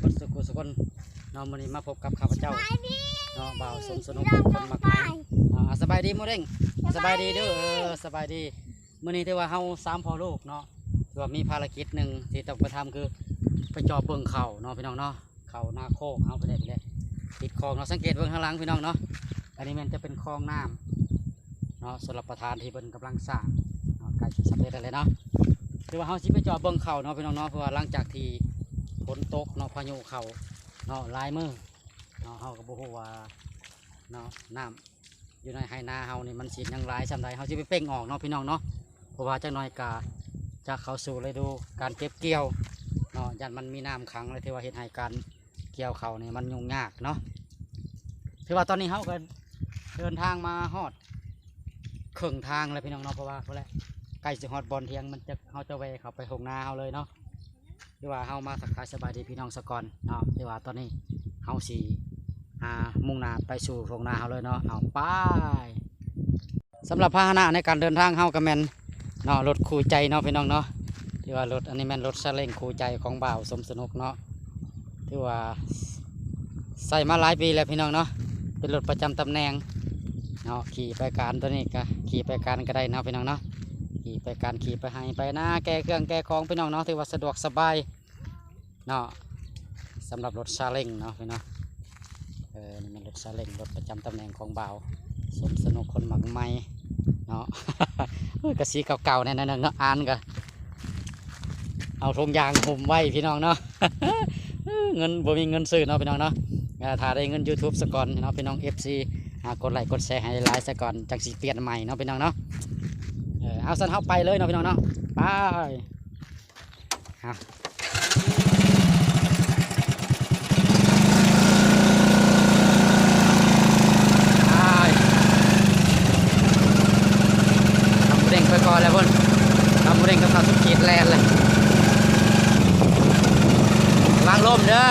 ໝົດສູ່ຜູ້ສູ່ຄົນເນາະ. ມື້ນີ້ມາພົບກັບຂ້າພະເຈົ້າເນາະ ບ່າວສົມສະໜຸກ ຄົນມັກໄມ້ເນາະ. ອ່າ ສະບາຍດີໝູເດ້ງ ສະບາຍດີເດີ ເອີ ສະບາຍດີ. ມື້ນີ້ຖືວ່າເຮົາສາມພໍ່ລູກເນາະ ຖືວ່າມີພາລະກິດໜຶ່ງທີ່ຕ້ອງໄປທຳ ຄືໄປຈອບເບິ່ງເຂົ້າເນາະ ພີ່ນ້ອງເນາະ. ເຂົ້ານາໂຄກເຮົາກໍໄດ້ ໄປແລ້ວ ຕິດຄອງເນາະ. ສັງເກດເບິ່ງທາງຫຼັງ ພີ່ນ້ອງເນາະ ອັນນີ້ແມ່ນຈະເປັນຄອງນ້ຳເນາະ ຊົນລະປະທານທີ່ເພິ່ນກຳລັງສ້າງເນາະ ໃກ້ຊິສຳເລັດແລ້ວເນາະ. ຖືວ່າເຮົາຊິໄປຈອບເບິ່ງເຂົ້າເນາະ ພີ່ນ້ອງເນາະ ເພາະວ່າຫຼັງຈາກທີ່ຝົນຕົກເນາະ ພາຍຸເຂົ້າເນາະ ຫຼາຍມື້ເນາະ ເຮົາກໍບໍ່ຮູ້ວ່າເນາະ ນ້ຳ ຢູ່ໃນໄຮ່ນາເຮົານີ້ມັນຊິຍັງຫຼາຍສ່ຳໃດ ເຮົາຊິໄປເປັ່ງອອກເນາະ ພີ່ນ້ອງເນາະ. ເພາະວ່າຈັກໜ່ອຍກະຈະເຂົ້າສູ່ລະດູການເກັບກ່ຽວເນາະ ຢ້ານມັນມີນ້ຳຂັງ ແລະ ຖືວ່າເຮັດໃຫ້ການກ່ຽວເຂົ້ານີ້ມັນຫຍຸ້ງຍາກເນາະ. ຖືວ່າຕອນນີ້ເຮົາກໍເດີນທາງມາຮອດເຄິ່ງທາງແລ້ວ ພີ່ນ້ອງເນາະ ເພາະວ່າພຸ້ນແຫຼະ ໃກ້ຊິຮອດບ່ອນທ່ຽງ ມັນຈະ ເຮົາຈະແວ່ເຂົ້າໄປທົ່ງນາເຮົາເລີຍເນາະ. ຖືວ່າເຮົາມາທັກທາຍສະບາຍດີພີ່ນ້ອງສາກ່ອນເນາະ. ຖືວ່າຕອນນີ້ເຮົາຊິຫາມຸ່ງໜ້າໄປສູ່ທົ່ງນາເຮົາເລີຍເນາະ. ເອົາ ໄປ. ສຳລັບພາຫະນະໃນການເດີນທາງເຮົາກໍແມ່ນເນາະ ລົດຄູ່ໃຈເນາະ ພີ່ນ້ອງເນາະ. ຖືວ່າລົດອັນນີ້ແມ່ນລົດຊາເລັ້ງຄູ່ໃຈຂອງບ່າວສົມສະໜຸກເນາະ. ຖືວ່າໃຊ້ມາຫຼາຍປີແລ້ວ ພີ່ນ້ອງເນາະ ເປັນລົດປະຈຳຕຳແໜ່ງເນາະ. ຂີ່ໄປການ ໂຕນີ້ກໍຂີ່ໄປການກໍໄດ້ເນາະ ພີ່ນ້ອງເນາະ ຂີ່ໄປການ ຂີ່ໄປໄຮ່ໄປນາ ແກ່ເຄື່ອງແກ່ຂອງ ພີ່ນ້ອງເນາະ. ຖືວ່າສະດວກສະບາຍເນາະ ສຳລັບລົດຊາເລັ້ງເນາະ ພີ່ນ້ອງ. ເອີ ນີ້ແມ່ນລົດຊາເລັ້ງ ລົດປະຈຳຕຳແໜ່ງຂອງບ່າວສົມສະໜຸກ ຄົນມັກໄມ້ເນາະ. ເອີ ກໍສີເກົ່າໆແດ່ໜ້ອຍໜຶ່ງເນາະ ອ່ານກໍ ເອົາຖົງຢາງຫຸ້ມໄວ້ ພີ່ນ້ອງເນາະ. ເງິນ ບໍ່ມີເງິນຊື້ເນາະ ພີ່ນ້ອງເນາະ. ເອີ ຖ້າໄດ້ເງິນຢູທູບສາກ່ອນເນາະ ພີ່ນ້ອງເອັຟຊີ ຫາກົດໄລ້ກົດແຊໃຫ້ຫຼາຍສາກ່ອນ ຈັ່ງຊິປ່ຽນໃໝ່ເນາະ ພີ່ນ້ອງເນາະ. ເອີ ເອົາ ຊັ້ນເຮົາໄປເລີຍເນາະ ພີ່ນ້ອງເນາະ ໄປ. ເອົາ ໄປ ຕຳໝູເດ້ງໄປກ່ອນແລ້ວພຸ້ນ ຕຳໝູເດ້ງກັບສາວສຸດຂີດແລ່ນເລີຍ. ລະວັງລົ້ມເດີ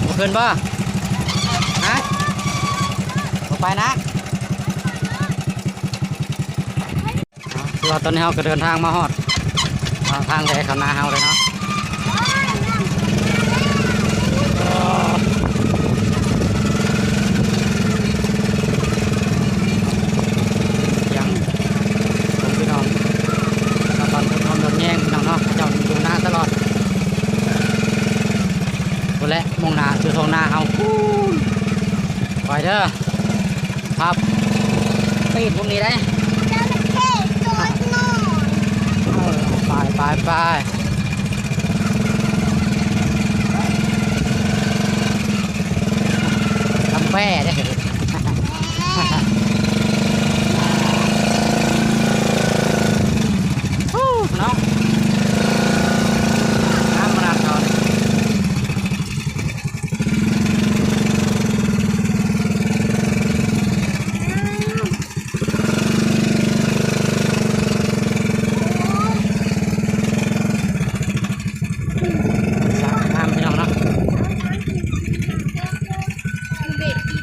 ບໍ່ຂຶ້ນບໍ່? ຮະ? ບໍ່ໄປນະ. ເນາະ ຄືວ່າຕອນນີ້ເຮົາກໍເດີນທາງມາຮອດເນາະ ທາງແວ່ເຂົ້ານາເຮົາເລີຍເນາະ. ສຽງຂອງພີ່ນ້ອງຊາວບ້ານເພິ່ນ ເຂົາລົດແຍງພີ່ນ້ອງເນາະ ເຂົາເຈົ້າຢູ່ນາຕະຫຼອດ. ພຸ້ນແຫຼະ ມຸ່ງໜ້າສູ່ທົ່ງນາເຮົາພຸ້ນ. ໄປເດີ ຄັບ ຕີດພວກນີ້ໄດ້ ຈະເຂົ້ໂຕນ້ອຍ. ເອີ ໄປ ໄປ ໄປ ກຳແຟເດ້ ເນາະ ນ້ຳມັນເຂົ້າ. ສະງາມພີ່ນ້ອງເນາະ. ເບຣກອີກ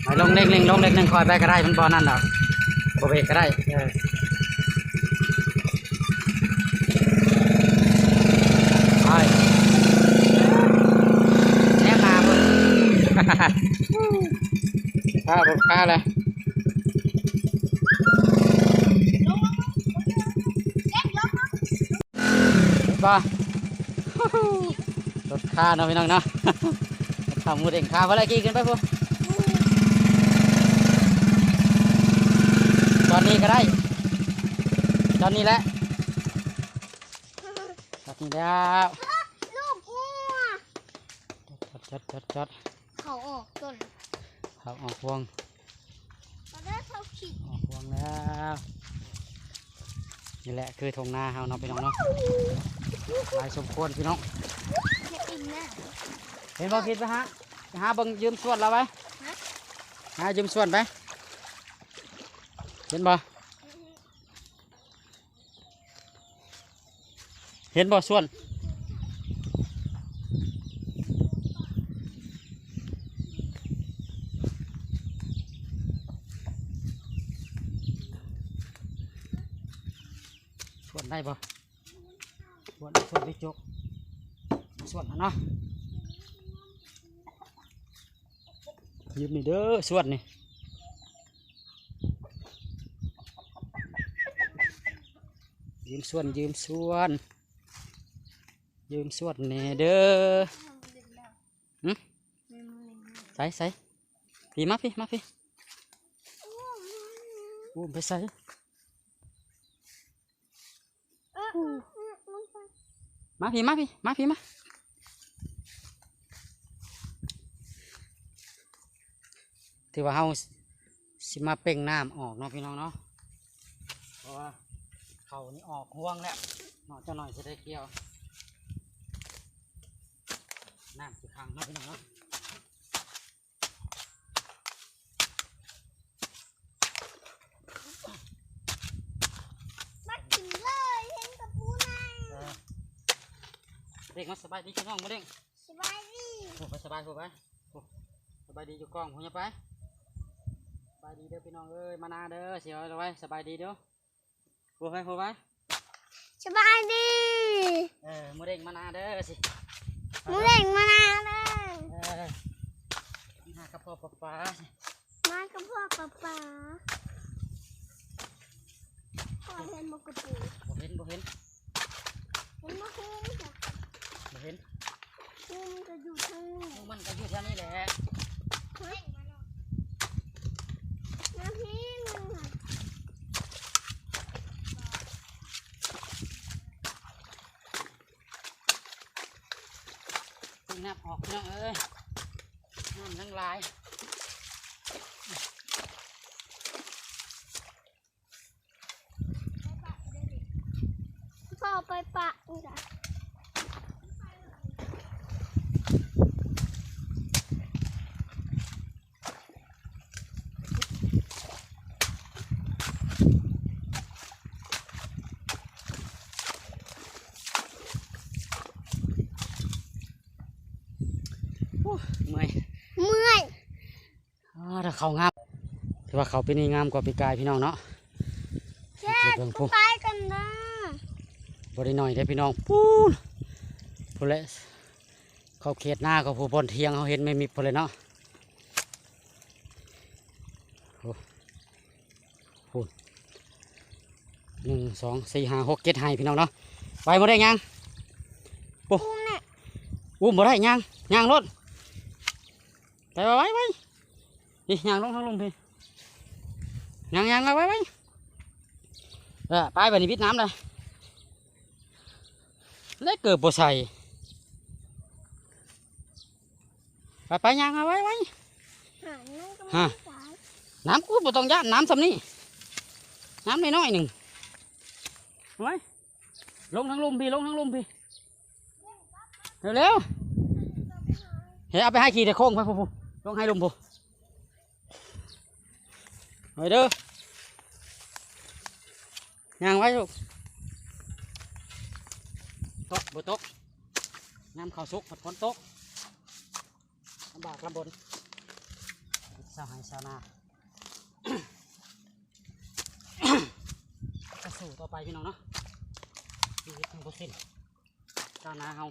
ໃຫ້ລົງເລັກໜຶ່ງ ລົງເລັກໜຶ່ງ ຄ່ອຍໄປກໍໄດ້ ມັນບໍ່ນັ້ນດອກ ບໍ່ເບຣກກໍໄດ້ ເອີ. ໄປ ແນມໜ້າເບິ່ງ ຄາລົດຄາແລ້ວ ເຫັນບໍ່? ລົດຄາເນາະ ພີ່ນ້ອງເນາະ ເຂົ້າໝູເດ້ງຄາ ໄປເລີຍ ຂີ່ຂຶ້ນໄປພຸ້ນ ຕອນນີ້ກໍໄດ້ ຕອນນີ້ແຫຼະ ຕອນນີ້ແລ້ວ ລູກງົວ ຈອດ ຈອດ ຈອດ ຈອດ ເຂົ້າອອກຕົ້ນ ເຂົ້າອອກພວງ ອອກພວງແລ້ວ. ນີ້ແຫຼະຄືທົ່ງນາເຮົາເນາະ ພີ່ນ້ອງເນາະ ຫຼາຍສົມຄວນພີ່ນ້ອງ. ເຫັນບໍ່? ຄິດໄປຫາ ໄປຫາເບິ່ງຢືມສວນລາວໄປ ຫາຢືມສວນໄປ ເຫັນບໍ່? ເຫັນບໍ່ສວນ? ສວນໄດ້ບໍ່? ສວນ ສວນໄດ້ຈົກ ສວນຫັ້ນເນາະ ຢືມນີ້ເດີ ສວນນີ້ ຢືມສວນ ຢືມສວນ ຢືມສວນແດ່ເດີ. ຫຶ? ໃສ ໃສ ພີ້ ມາພີ້ ມາພີ້ ອູ້ມໄປໃສ? ມາພີ້ ມາພີ້ ມາພີ້ ມາ. ຖືວ່າເຮົາຊິມາເປັ່ງນ້ຳອອກເນາະ ພີ່ນ້ອງເນາະ ເພາະວ່າເຂົ້ານີ້ອອກຮວງແລ້ວເນາະ ຈັກໜ່ອຍຊິໄດ້ກ່ຽວ ນ້ຳຊິຂັງເນາະ ພີ່ນ້ອງເນາະ. ມາກິນເລີຍ ເຫັນກະປູນາງ. ເອີ ເດັກມາສະບາຍດີພີ່ນ້ອງ ມາເດັກ ສະບາຍດີ ໂອ້ ໄປສະບາຍ ໂອ້ ໄປ ໂອ້ ສະບາຍດີຢູ່ກ້ອງພຸ້ນ ຢ່າໄປ ສະບາຍດີເດີພີ່ນ້ອງເອີຍ ມານາເດີ ຊິເອົາໄວ້ ສະບາຍດີເດີ. ໂອ້ ໄປ ໂອ້ ໄປ ສະບາຍດີ ເອີ ໝູເດັກມານາເດີ ຊິ ໝູເດັກມານາເດີ ເອີ ມາຫາກັບພໍ່ປາປາ ມາກັບພໍ່ປາປາ. ພໍ່ເຫັນບໍ່ກະປູ? ບໍ່ເຫັນ ບໍ່ເຫັນ ເຫັນບໍ່? ບໍ່ເຫັນ ບໍ່ເຫັນ. ມັນກະຢູ່ທາງນີ້ ມັນກະຢູ່ແຖວນີ້ແຫຼະ ມາພີ້ ມາພີ້. ເບິ່ງນ້ຳອອກ ພີ່ນ້ອງເອີຍ ນ້ຳຍັງຫຼາຍ. ພໍ່ໄປປະນີ້ກະ ໂອ້ ເມື່ອຍ ເມື່ອຍ. ອ່າ ຖ້າເຂົ້າງາມ ຖືວ່າເຂົ້າປີນີ້ງາມກວ່າປີກາຍພີ່ນ້ອງເນາະ. ແຊບ ເບິ່ງພຸ້ນ ໄປກັນເດີ ບໍ່ໄດ້ໜ້ອຍເດ້ພີ່ນ້ອງ ພຸ້ນ ພຸ້ນແຫຼະ ເຂົ້າເຂດນາເຂົາ ຜູ້ບ່ອນຖຽງເຮົາເຫັນແມ່ມິບພຸ້ນແຫຼະເນາະ. ໂອ້ ພຸ້ນ ໜຶ່ງ ສອງ ສີ່ ຫ້າ ຫົກ ເຈັດ ໄຮ່ພີ່ນ້ອງເນາະ. ໄປບໍ່ໄດ້ຍ່າງ ໂອ້ ອຸ້ມແຫຼະ ອຸ້ມບໍ່ໄດ້ ຍ່າງ ຍ່າງໂລດ. ໄປໄວໆ ໄວໆ ນີ້ຍ່າງລົງທາງລຸ່ມພີ້ ຍ່າງໆ ໄວໆ ໄວໆ. ເອີ ໄປບາດນີ້ ວິດນ້ຳເລີຍ ແລະເກີບບໍ່ໃສ່. ໄປໆ ຍ່າງມາໄວໆ ຫາ ນ້ຳກໍບໍ່ ຫາ ໄດ້ໃສ່ ນ້ຳ ກູບໍ່ຕ້ອງຢ້ານ ນ້ຳຊ່ຳນີ້ ນ້ຳນ້ອຍໆ ໜຶ່ງ ໄວ ລົງທາງລຸ່ມພີ້ ລົງທາງລຸ່ມພີ້ ເລັວໆ. ເຮັດ ເອົາໄປໃຫ້ຂີ່ແຕ່ໂຄ້ງໄປພຸ້ນ ພຸ້ນ ລົງໃຫ້ລຸ່ມພຸ້ນ ໄວເດີ ຍ່າງໄວລູກ. ຕົກບໍ່ຕົກ ຍາມເຂົ້າສຸກພັດຝົນຕົກ ລຳບາກລຳບົນ ຊາວໄຮ່ຊາວນາ. ກະສູ້ຕໍ່ໄປພີ່ນ້ອງເນາະ ຊີວິດຍັງບໍ່ສິ້ນ ຊາວນາເຮົາ.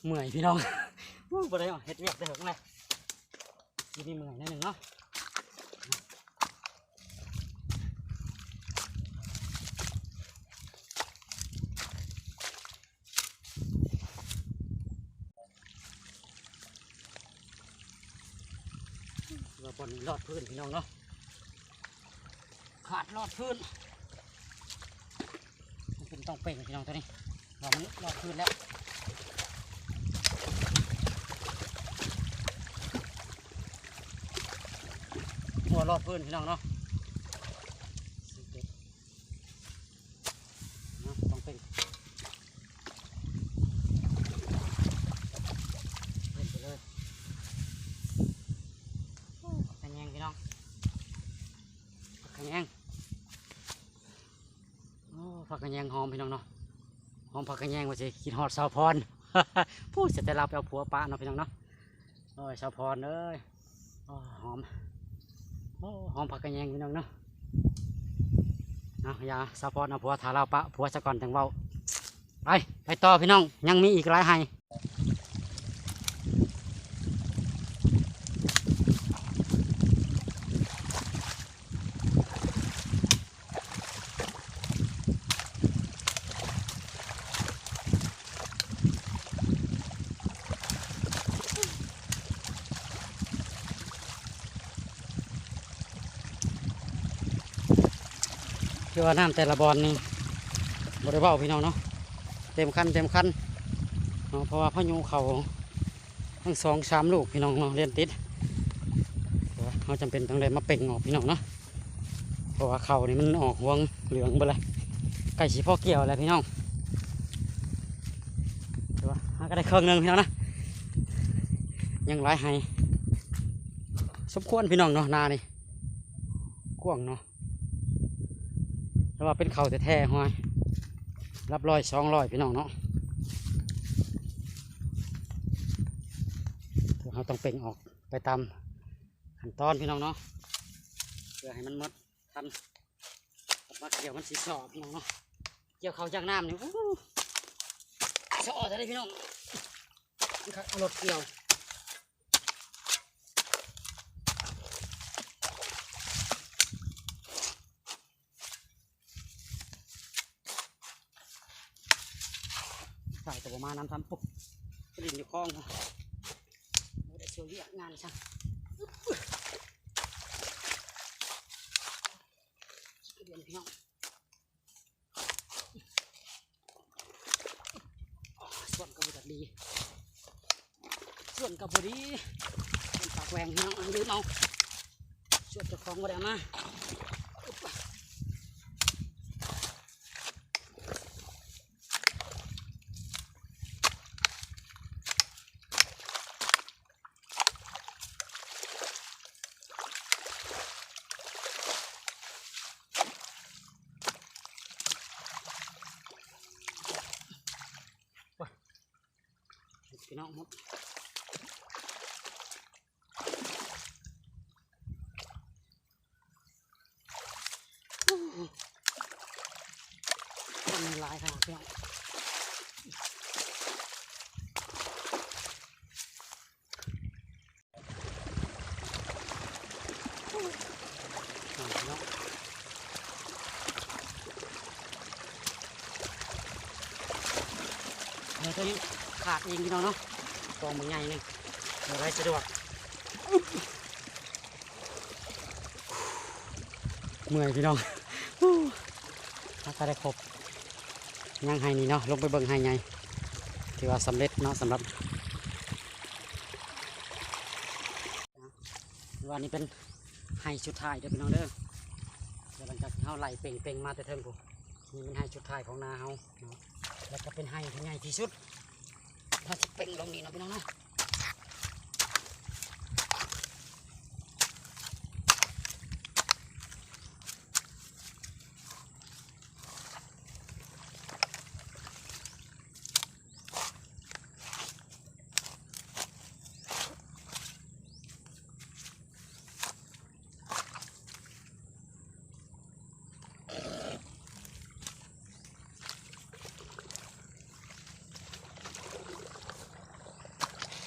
ເມື່ອຍພີ່ນ້ອງ ໂອ້ ບໍ່ໄດ້ເຮັດວຽກໄດ້ເຫິງແລ້ວ ຊິມີເມື່ອຍໜ້ອຍໜຶ່ງເນາະ. ວ່າບ່ອນນີ້ລອດພື້ນພີ່ນ້ອງເນາະ ຂາດລອດພື້ນ ມັນເປັນຕ້ອງເປັ່ງພີ່ນ້ອງ ໂຕນີ້ວ່າມັນລອດພື້ນແລ້ວ ຫົວລອດພື້ນພີ່ນ້ອງເນາະ. ເນາະ ຕ້ອງເປັ່ງ ເປັ່ງໄປເລີຍ. ໂອ້ ຜັກຂະແຍງພີ່ນ້ອງ ຜັກຂະແຍງ ໂອ້ ຜັກຂະແຍງຫອມພີ່ນ້ອງເນາະ ຫອມຜັກຂະແຍງວ່າຊິຄິດຮອດສາວພອນ ຜູ້ ສະແຕ່ລາວໄປເອົາຜົວປະເນາະ ພີ່ນ້ອງເນາະ. ໂອ້ຍ ສາວພອນເອີຍ ໂອ້ ຫອມ ໂອ້ ຫອມຜັກກະແຍງພີ່ນ້ອງເນາະ. ເອົາ ຢ່າ ສາວພອນເອົາຜົວ ຖ້າລາວປະຜົວສາກ່ອນຈັ່ງເວົ້າ. ໄປ ໄປຕໍ່ພີ່ນ້ອງ ຍັງມີອີກຫຼາຍໄຮ່. ຄືວ່ານ້ຳແຕ່ລະບ່ອນນີ້ບໍ່ໄດ້ເວົ້າພີ່ນ້ອງເນາະ ເຕັມຄັນ ເຕັມຄັນເນາະ ເພາະວ່າພາຍຸເຂົ້າທັງສອງສາມລູກພີ່ນ້ອງເນາະ ລຽນຕິດ. ເຮົາຈຳເປັນຕ້ອງໄດ້ມາເປັ່ງອອກພີ່ນ້ອງເນາະ ເພາະວ່າເຂົ້ານີ້ມັນອອກຮວງເຫຼືອງເບິດແລ້ວ ໃກ້ຊິພໍກ່ຽວແລ້ວພີ່ນ້ອງ. ແຕ່ວ່າເຮົາກໍໄດ້ເຄິ່ງໜຶ່ງພີ່ນ້ອງນະ ຍັງຫຼາຍໄຮ່ສົມຄວນພີ່ນ້ອງເນາະ ນານີ້ກວ້າງເນາະ. ແຕ່ວ່າເປັນເຂົ້າແທ້ໆ ຮ້ອຍ ຫຼັກຮ້ອຍສອງຮ້ອຍພີ່ນ້ອງເນາະ. ເຮົາຕ້ອງເປັ່ງອອກໄປຕາມຂັ້ນຕອນພີ່ນ້ອງເນາະ ເພື່ອໃຫ້ມັນໝົດທັນ ມາກ່ຽວມັນຊິຊໍພີ່ນ້ອງເນາະ. ກ່ຽວເຂົ້າຢາກນ້ຳນີ້ ໂອ້ ຊໍແທ້ເດ້ພີ່ນ້ອງ ມັນຄັກເອົາລົດກ່ຽວ. ສາຍກໍບໍ່ມານຳຊ້ຳ ປຸກ ໄປຫຼິ້ນຢູ່ຄອງ ບໍ່ໄດ້ຊ່ວຍວຽກງານຊ້ຳ ເດືອນພີ່ນ້ອງ. ສວນກໍບໍ່ຈັກດີ ສວນກໍບໍ່ດີ ສວນປາກແຫວ່ງພີ່ນ້ອງ ລືມເອົາ ສວນເຈົ້າຂອງບໍ່ໄດ້ເອົາມາ. ພີ່ນ້ອງ ຄົນຫຼາຍຂະໜາດພີ່ນ້ອງ. ເອົາ ຕົວນີ້ຂາດເອງພີ່ນ້ອງເນາະ ກອງບັກໃຫຍ່ນີ້ ເອົາໄດ້ສະດວກ. ເມື່ອຍພີ່ນ້ອງ ຫາກະໄດ້ຄົບ ຍັງໄຮ່ນີ້ເນາະ ລົງໄປເບິ່ງໄຮ່ໃຫຍ່ ຖືວ່າສຳເລັດເນາະ ສຳລັບ ຖືວ່ານີ້ເປັນໄຮ່ສຸດທ້າຍເດີພີ່ນ້ອງເດີ. ແລ້ວຫຼັງຈາກທີ່ເຮົາໄລ່ເປັ່ງໆມາແຕ່ເທິງພຸ້ນ ນີ້ເປັນໄຮ່ສຸດທ້າຍຂອງນາເຮົາເນາະ ແລ້ວກໍເປັນໄຮ່ທີ່ໃຫຍ່ທີ່ສຸດ. ເຮົາຊິເປັ່ງລົງນີ້ເນາະພີ່ນ້ອງເນາະ. ໂ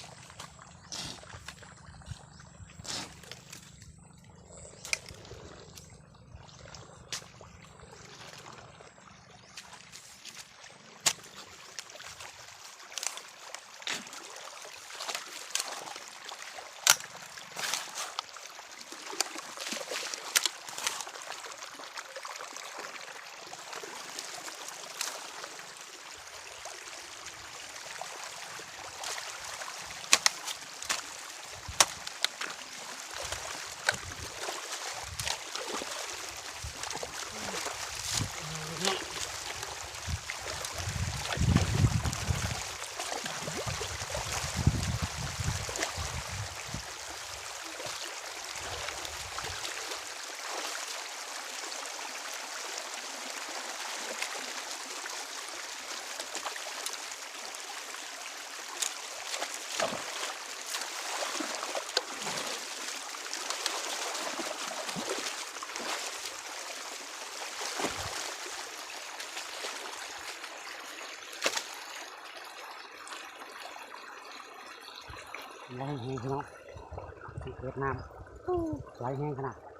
ໄຫຼແຮງໆ ພີ່ນ້ອງ ສັງເກດນ້ຳ ໄຫຼແຮງຂະໜາດ.